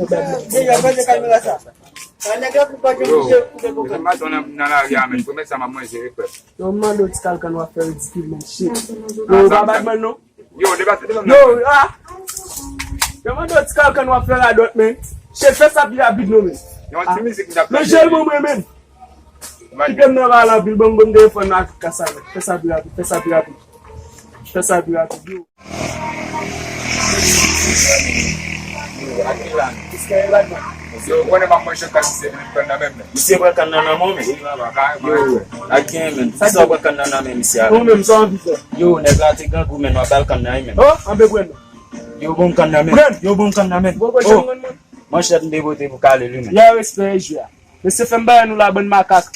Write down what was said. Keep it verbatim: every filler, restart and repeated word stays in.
Deja, pase kamera sa. Nèg la pou pa janm koupe, koupe kokenn. Mwen nan, nan lari a, men. Premye sa m ap manje, se frè. Yo, m mande w ti kalkan w ap fè ridikil, men. Shit. Yo, pa bat mwen, non. Yo, debate devan mwen. Yo, ah. Yo, mande w ti kalkan w ap fè radòt, men. Shit, fè sa pi rapid, non, men. Yon ti mizik m t ap... Men jèl mwen, mwen, men. Kite m nan pale anpil, ban m, ban m telefòn nan ak kasa yo. Fè sa pi rapid, fè sa pi rapid. Fè sa pi rapid, yo. Yo, ou konnen m ap manje kann, misye vin pran nan men m. Misye pran kann nan nan men w, men. Yo, ak gen, men. Sa w pran kann nan nan men misye a? Ou menm, sa w anvi fè? Yo, nèg la te grangou, men, w ap ba l kann nan, men. Oh, anbe pran nan. Yo, bon kann nan men. Yo, bon kann nan men. Oh, manchèt m te pote pou kale li, men. Lè respè e jwe a. Mesye, fè m bagay nou la, bann makak.